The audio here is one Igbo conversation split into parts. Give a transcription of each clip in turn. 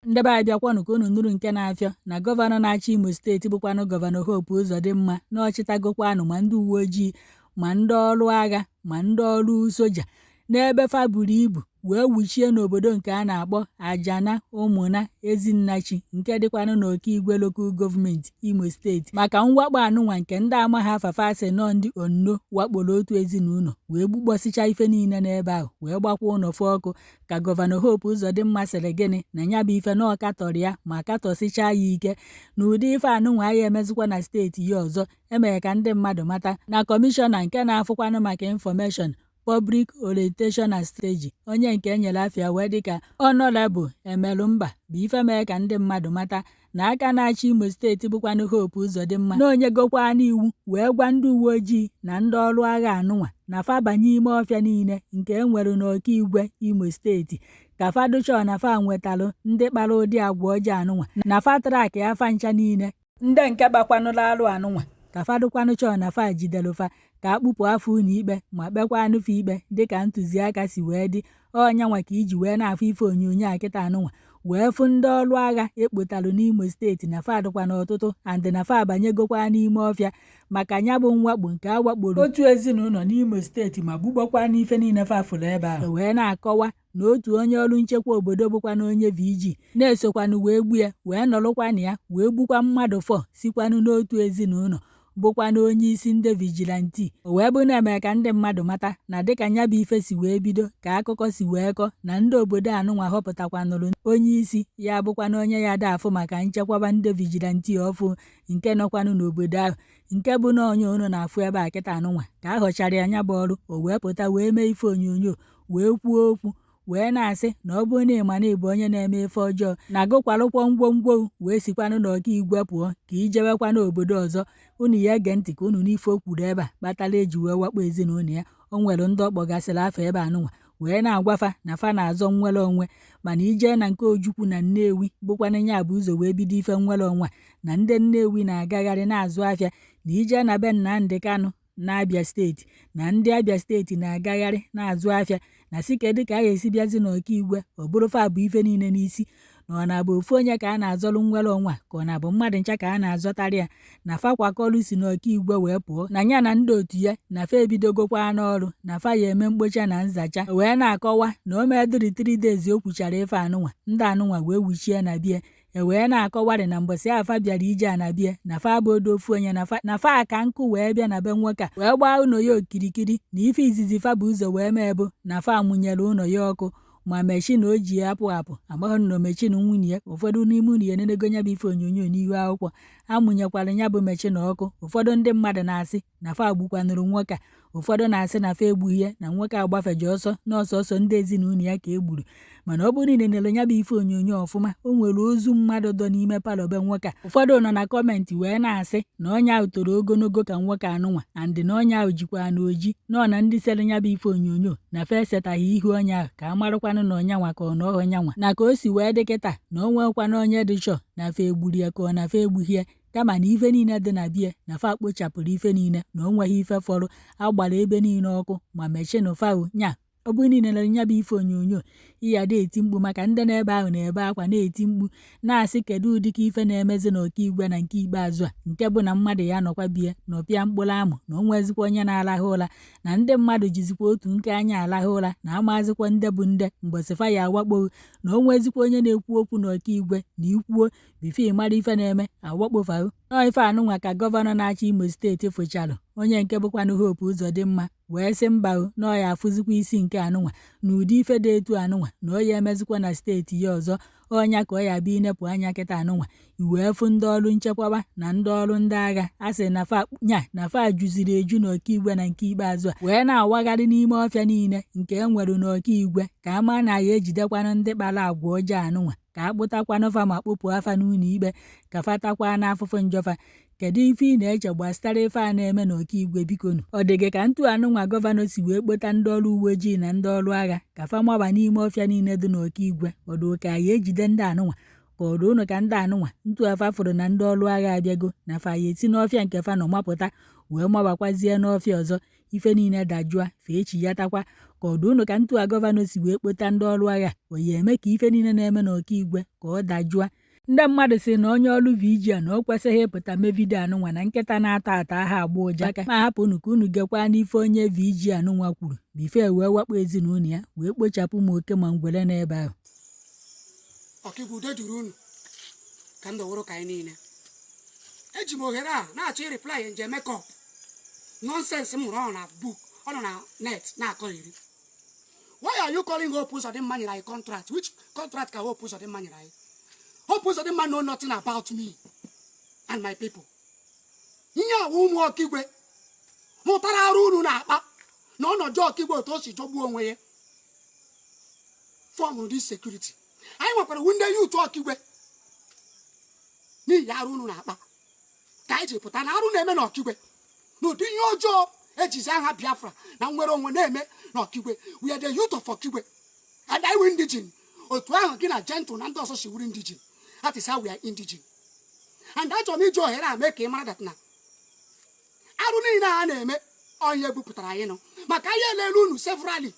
Ndị be anyị, bịakwanụ ka unu nụrụ nke na-afịọ na gọvanọ na-achị Imo Steeti, bụkwanụ Gọvanọ Hope Uzodimma, na ọchịtagokwanụ ma ndị uwe ojii, ma ndị ọrụ agha, ma ndị ọrụ soja n'ebe fa buru ibu wee wuchie n'obodo nke a na-akpọ Ajana Ụmụna Ezinnachi, nke dịkwanụ n'Okigwe Local Government, Imo Steeti, maka mwakpo anụnwa nke ndị amaghị afa fa sị nọọ ndị onno wakporo otu ezinụlọ wee gbukpọsịcha ife niile n'ebe ahụ, wee gbakwa ụlọ fa ọkụ. Ka Gọvanọ Hope Uzodimma sịrị gịnị na ya bụ ife, na ọ katọrọ ya ma katọsịchaa ya ike, na ụdị ife anụnwa ya emezikwa na steeti ya ọzọ. Emere ka ndị mmadụ mata na kọmishọna nke na-afụkwanụ maka Information, Public Orientation and Strategy, onye nke enyere afa ya wee dịka Honorable Emelumba, bụ ife mere ka ndị mmadụ mata na aka na-achị Imo Steeti, bụkwanụ Hope Uzodimma, na o nyegokwanụ iwu wee gwa ndị uwe ojii na ndị ọrụ agha anụnwa na fa banye ime ọfịa niile nke e nwere n'Okigwe, Imo Steeti, ka fa dụchọ na fa nwetalụ ndị kpara ụdị agwa ọjọọ anụnwa, na fa track afa ncha niile, ndị nke kpakwanụrụ arụ anụnwa, ka fa dụkwanụ chọọ na fa jidere fa, ka a kpụpụ afa ụlọ ikpe ma kpekwanụ fa ikpe dịka ntụziaka si wee dị. Ọnyanwa ka iji wee na-afụ ife onyonyo a kịta anụnwa, wee fụ ndị ọrụ agha ekpotalụ n'Imo Steeti na fa dụkwa n'ọtụtụ and na fa abanyegokwa n'ime ọfịa maka ya bụ mwakpo nke a wakporo otu ezinụlọ n'Imo Steeti ma gbukpọkwa n'ife niile fa fụrụ ebe ahụ. Wee na-akọwa na otu onye ọrụ nchekwa obodo, bụkwanụ onye VG, na-esokwanụ wee gbu ya, wee nọrụkwanụ ya wee gbukwa mmadụ four sikwanụ n'otu ezinụlọ, bụkwanụ onye isi ndị vigilante. O wee bụ na-eme ka ndị mmadụ mata na dịka ya bụ ife si wee bido, ka akụkọ si wee kọọ na ndị obodo anụnwa họpụtakwanụrụ onye isi ya, bụkwanụ onye ya da afụ maka nchekwaba ndị vigilante ọfụ nke nọkwanụ n'obodo ahụ, nke bụ na onye unu na-afụ ebe a kịta anụnwa ka a họchara ya nya bụ ọrụ. O wee pụta wee mee ife onyonyo, wee kwuo okwu, wee na-asị na ọ bụrụ na ị ma na ị bụ onye na-eme ife ọjọọ, na gụkwarụkwọ ngwongwo wee sikwanụ n'Okigwe pụọ ka ijewekwa n'obodo ọzọ. Unu ya ege ntị ka unu n'ife o kwuru ebe a kpatara eji wee wakpo ezinụlọ ya. O nwere ndị ọ kpọgasịrị afa ebe anụnwa wee na-agwafa na fa na-azọ nnwere onwe, mana ijee na nke Ojukwu na Nnewi, bụkwanụ ya bụ ụzọ wee bido ife nnwere onwe a, na ndị Nnewi na-agagharị na-azụ afịa, na ijee na be Nnamdi Kanu na Abia Steeti, na ndị Abia Steeti na-agagharị na-azụ afịa, na si kedu ka a ga-esi bịazi n'Okigwe ọ bụrụ fa bụ ife niile n'isi, na ọ na-abụ ofu onye ka a na-azọrọ nnwere onwe a, ka ọ na-abụ mmadụ ncha ka a na-azọtarị ya, na fa kwakọrọ si n'Okigwe wee pụọ, na ya na ndị otu ya na fa ebidogokwa n'ọrụ, na fa ya eme mkpocha na nzacha. Wee na-akọwa na o medụrị 3 days o kwuchara ife anụnwa, ndị anụnwa wee wuchie na bie. E wee na-akọwarị na mbọsị ahụ fa bịara ije a na bie, na fa abụdo ofu onye, na fa ka nkụ wee bịa na be nwoke a wee gbaa ụlọ ya okirikiri, na ife izizi fa bụ ụzọ wee mee bụ na fa mụnyere ụlọ ya ọkụ, ma machine o ji apụ apụ, amaghị na machine nwunye ya. Ụfọdụ n'ime unu ya enenego ya bụ ife onyonyo n'ihu akwụkwọ. Amụnyekwara ya bụ machine ọkụ. Ụfọdụ ndị mmadụ na-asị na fa gbukwanụrụ nwoke a, ụfọdụ na-asị na fa egbughị ya, na nwoke a gbafeje ọsọ, na ọsọsọ ndị ezinụlọ ya ka e gburu. Mana ọ bụrụ na ị nenere ya bụ ife onyonyo ọfụma, o nwere ozu mmadụ dọ n'ime parlour be nwoke a. Ụfọdụ nọ na comment wee na-asị na onye ahụ toro ogologo ka nwoke anụnwa, and na onye ahụ jikwa na oji nọ na ndị sere ya bụ ife onyonyo na fa esetaghị ihu onye ahụ ka a marụkwanụ na ọnyanwa ka ọ na ọhụ nyanwa, na ka o si wee dị kịta na o nwekwana onye dị sure na fa egburu ya ka ọ na fa egbughị ya, kama na ife niile dị na bie na fa kpochapụrụ ife niile, na o nweghị ife fọrọ. Agbara ebe niile ọkụ, ma machine fa nya. Ọ bụrụ na ị nenere ya bụ ife onyonyo, ị ya eti mkpu maka ndị n'ebe ahụ na-ebe akwa, na-eti mkpu, na-asị kedu ụdịka ife na-emezi n'Okigwe na nke ikpeazụ a, nke bụ na mmadụ ya nọkwa bie na ọpịa mkpụrụ amụ, na o nwezikwa onye na-alahụ ụra, na ndị mmadụ jizikwa otu nke anya alahụ ụra, na amazikwa ndị bụ ndị mbọsị fa ya awakpo, na o nwezikwa onye na-ekwu okwu n'Okigwe, na ikwuo before ị mara ife na-eme, awakpofaụ nọọ. Ife anụnwa ka gọvanọ na-achị Imo Steeti fụchalụ, onye nke bụkwanụ Hope Uzodimma, wee sị mba o, na ọ ya afụzikwa isi nke anụnwa, na ụdị ife dị etu anụnwa na ọ ya emezikwa na steeti ya ọzọ. Ọnya ka ọ ya bụ inepụ anya kịta anụnwa, iwee fụ ndị ọrụ nchekwaba na ndị ọrụ ndị agha a sị na fa nya na fa juziri eju n'Okigwe na nke ikpeazụ a, wee na-awagharị n'ime ọfịa niile nke e nwere n'Okigwe ka a maa na ya ejidekwanụ ndị kpara agwa ọjọọ anụnwa, ka a kpụtakwanụ fa ma kpụpụ afa n'ụlọ ikpe ka fa takwa n'afụfụ njọfa. Kedu ife ị na-eche gbasara ife a na-eme n'Okigwe? Bikonu, ọ dị gị ka ntu anụnwa gọvanọ si wee kpota ndị ọrụ uwe ojii na ndị ọrụ agha ka fa maba n'ime ọfịa niile dị n'Okigwe, ọdụ ka ya ejide ndị anụnwa, ka ọdụ ụnụ ka ndị anụnwa ntu afa fụrụ na ndị ọrụ agha abịago na fa ya esi n'ọfịa nke fa nọ mapụta wee mabakwazie n'ọfịa ọzọ? Ife niile dajụa, fa echiyatakwa. Ka ọdụ unu ka ntu a gọvanọ si wee kpota ndị ọrụ agha o ya eme ka ife niile na-eme n'Ọkigwe ka ọ dajụa. Ndị mmadụ si na onye ọrụ VG a na o kwesịghị ịpụta mee video anụnwa, na nkịta na-ata ata aha agba ụja aka. Ma hapụ unu ka unu gekwa n'ife onye VG anụnwa kwuru before wee wakpo ezinụlọ ya, wee kpochapụ ma oke ma ngwere n'ebe ahụ. Ọkigwe, udo duru unu ka ndụ wụrụ ka anyị niile. Eji m ohere a na-achọ ịreply nje makeup nonsense m hụrụ ọ na book, ọ nọ na net na-akọ iri. Why are you calling Hope Uzodimma nyere anyị contract? Which contract ka Hope Uzodimma nyere anyị? Hope Uzodimma know nothing about me and my people. Ihe awa ụmụ Ọkigwe hụtara arụ unu na-akpa na ọnọdụ Ọkigwe, otu o si jọgbuo onwe ya, form this security. Anyị nwekwara wu ndị youth Ọkigwe. N'ihi arụ unu na-akpa ka anyị ji pụta na arụ na-eme n'Ọkigwe, n'ụdị ihe ọjọọ ejizi aha Biafra na nnwere onwe na-eme n'Ọkigwe. We are the youth of Ọkigwe and I were indigene. Otu ahụ gị na Gentle na ndị ọzọ si wuru indigene, that is how we are indigene. And achọrọ m iji ohere a mee ka ị mara that na arụ niile a na-eme, onye bupụtara anyị nọ maka anyị elele unu severally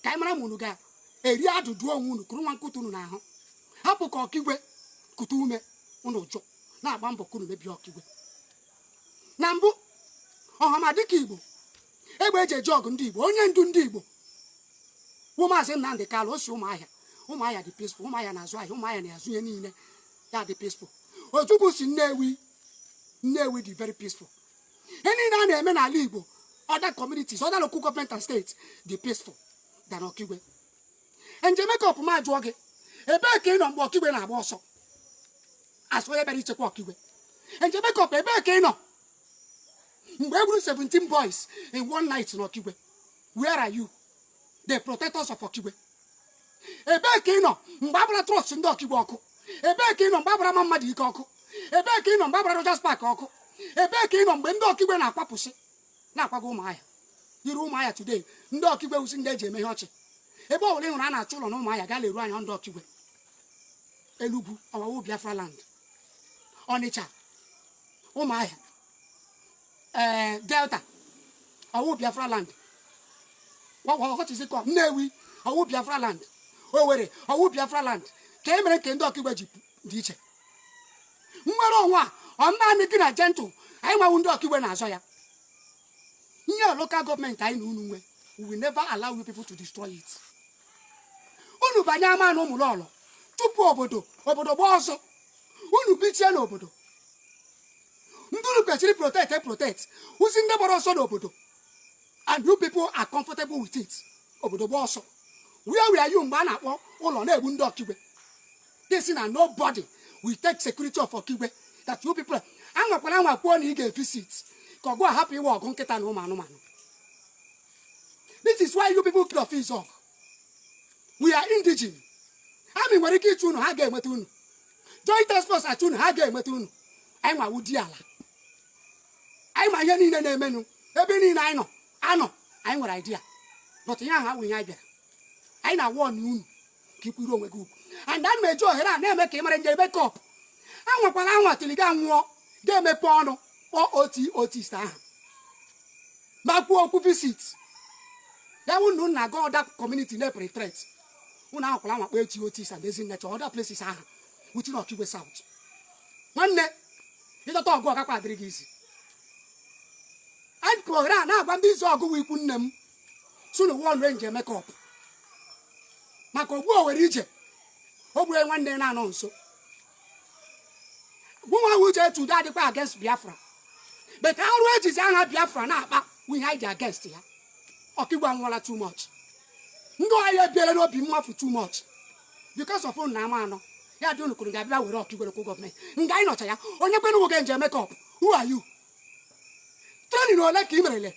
ka anyị mara ma unu ga-eri adụdụ onwe unu kụrụ nwa nkụta unu n'ahụ, hapụ ka Ọkigwe kute ume. Unu jụ na-agba mbọ ka unu mebie Ọkigwe. Na mbụ, ọhama dịka Igbo, egbe eji eji ọgụ ndị Igbo, onye ndu ndị Igbo wụ Maazị Nnamdị Kalụ, o si Ụmụahịa. Ụmụahịa dị peaceful, Ụmụahịa na-azụ ahịa, Ụmụahịa na-azụ ihe niile ya dị peaceful. Ojukwu si Nnewi. Nnewi dị very peaceful. Ihe niile a na-eme n'ala Igbo, other communities, other local government and states dị peaceful than Ọkigwe. Njem makeup, ma jụọ gị, ebee ka ị nọ mgbe Ọkigwe na-agba ọsọ asụ onye bịara ichekwa Ọkigwe? Njem makeup, ebee ka ị nọ mgbe e gburu 17 boys in one night n'Ọkigwe? Where are you, the protectors of Ọkigwe? Ebee ka ị nọ mgbe agbara trust ndị Ọkigwe ọkụ? Ebee ka ị nọ mgbe agbara ma mmadụ ike ọkụ? Ebee ka ị nọ mgbe agbara Rogers Park ọkụ? Ebee ka ị nọ mgbe ndị Ọkigwe na-akwapụsị na-akwago Ụmụahịa iru Ụmụahịa today? Ndị Ọkigwe wusi ndị eji eme ihe ọchị. Ebe ọ bụla ị hụrụ a na-achụ ụlọ na Ụmụahịa, gaa leruo anya, ndị Ọkigwe. Enugu ọwawu Biafra land, Ọnịcha, Ụmụahịa, ee, Delta ọwụ Biafra land, what is it called? Nnewi ọwụ Biafra land, Owerri ọwụ Biafra land. Ka e mere nke ndị Ọkigwe ji dị iche. Nnwere onwe a, ọ naanị gị na Gentle, anyị nwawu ndị Ọkigwe na-azọ ya. Ihe local government anyị na unu nwe, we will never allow you people to destroy it. Unu banye ama na ụmụlọlọ tupu obodo gbaa ọsọ, unu bichie n'obodo. Ndị unu kwesịrị protect e protect wụzi ndị gbara ọsọ n'obodo, and you people are comfortable with it. Obodo gbaa ọsọ. Where were you mgbe a na-akpọ ụlọ na-egbu ndị Ọkigwe? This na nobody will take security of Ọkigwe that you people anwakwala anwa kwuo na ị ga-evisit ka ọgụ a hapụ iwe ọgụ nkịta na ụmụ anụmanụ. This is why you people kill of Izog. We are indigene. Army nwere ike ịchụ unu, ha ga-enweta unu. Joint task force achụ unu, ha ga-enweta unu. Anyị nwawu di ala, anyị ma ihe niile na-emenụ ebe niile anyị nọ anọ. Anyị nwere idea, but ihe ahụ awụ ihe anyị bịara. Anyị na-awụ ọnụ unu ka ikwuru onwe gị ugwu. And ana m eji ohere a na-eme ka ị mara njedebe kọp anwakwala anwa tili ga nwụọ, ga-emepe ọnụ kpọọ oti otist ahụ ma kwuo okwu visit ya wụ na na-aga other community na-epere threat. Unu ahụkwala anwa kpọọ eti otis and Ezinnecha, other places ahụ within Ọkigwe South. Nwanne, ịdọta ọgụ ọgakwa adịrị gị isi. Anyị ka ohere a na-agwa ndị izu ọgụ wụ ikwu nne m sunu wọl renji makeup maka ogbu owere ije ogbue nwanne na-anọ nso. Gụnwa uche etu adịkwa against Biafra, but arụ ejizi aha Biafra na-akpa wụ ihe anyị ji against ya. Ọkigwe anwụọla too much. Ndị ọhịa ebiela n'obi mmafu too much because of unu na ama anọ ya dị. Unu kwuru ga-abịa were Ọkigwe local government nga anyị nọcha ya. Onye kwenu nwoke nje makeup, who are you? Training ole ka ị merele?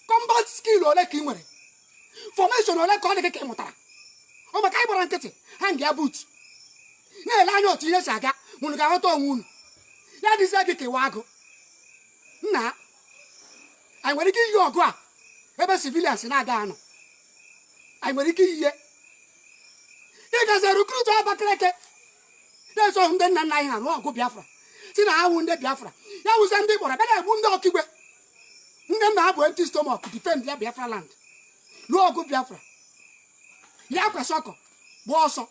Combat skill ole ka ị nwere? Formation ole ka ọ dị gị ka ị mụtara? Ọ maka anyị gbara nkịtị ha nga ya but na-ele anya otu ihe si aga. Unu ga-aghọta onwe unu. Ya dịzie gị ka ịwa agụ nna. Anyị nwere ike iyi ọgụ a ebe civilians na-aga anọ. Anyị nwere ike iyi ịgazi recruit Abakaliki na-eso ndị nna nna anyị ha lụọ ọgụ Biafra, si na ha wụ ndị Biafra. Ya wụzie ndị kpọrọ bịa na-egbu ndị Ọkigwe. Ndị nna ha bụ empty stomach defend ya Biafra land, lụọ ọgụ Biafra ya kwesị ọkọ gbaa ọsọ.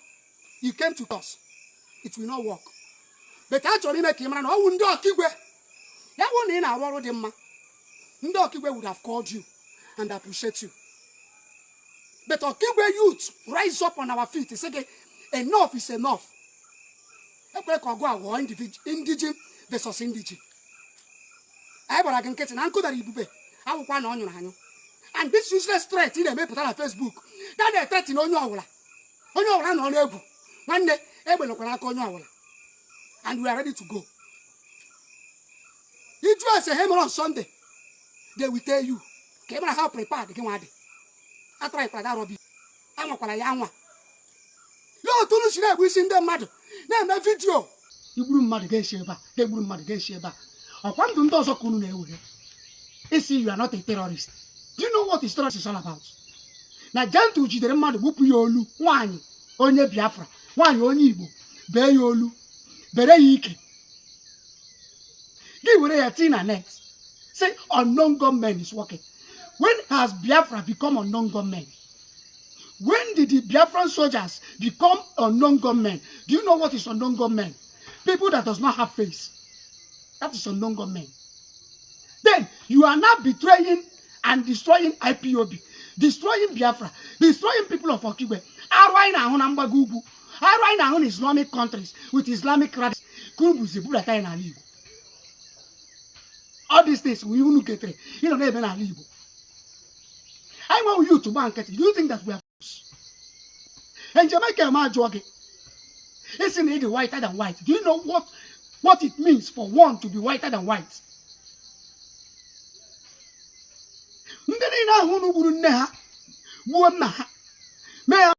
You came to us, it will not work. But a chọrọ ime ka ị mara na ọ wụ ndị Ọkigwe ya bụ na ị na-arụ ọrụ dị mma, ndị Ọkigwe would have called you and appreciate you. But Ọkigwe youth rise up on our feet, sị gị enough is enough. Ekwere ka ọgụ a ghọọ indigene versus indigene. Anyị gbara gị nkịtị na nkụdara ibube awụkwa na ọ nyụrụ anyụ. And this useless threat ị na-emepụta na Facebook ga na-ethreaten onye ọwụla, onye ọwụla nọ n'egwu. Nwanne, egbe nọkwara aka onye ọwụla, and we are ready to go. Iju ese ha mere on Sunday, they will tell you ka ị mara how prepared gị nwa dị. Atara ịkwara that rubbish, anwakwara ya anwa ya. Otu unu si na-egbu isi ndị mmadụ na-eme video, igburu mmadụ ga-esi ebe a, ga-egburu mmadụ ga-esi ebe a. Ọkwa ndụ ndị ọzọ ka unu na-ewere isi. You are not a terrorist. Do you know what is terrorist is all about? Na Gentle jidere mmadụ, gbupụ ya olu, nwaanyị onye Biafra, nwaanyị onye Igbo, bee ya olu, bere ya ike, gị were ya tii na net, say unknown gunmen is working. When has Biafra become unknown gunmen? When did the Biafran soldiers become unknown gunmen? Do you know what is unknown gunmen? People that does not have face, that is unknown gunmen. Then you are now betraying and destroying IPOB, destroying Biafra, destroying people of Okigwe. Arụ anyị na-ahụ na mgbago ugwu, arụ anyị na-ahụ na Islamic countries with Islamic radicals ka unu buzi budata anyị n'ala Igbo. All these things we unu ketere ịnọ na-eme n'ala Igbo. Anyị nwewe youth gba nkịtị. Do you think that we are fools? Njem Michael ma jụọ gị, isi na ị dị whiter than white. Do you know what it means for one to be whiter than white? Ndị niile ahụ unu gburu nne ha, gbuo nna ha, mee ha.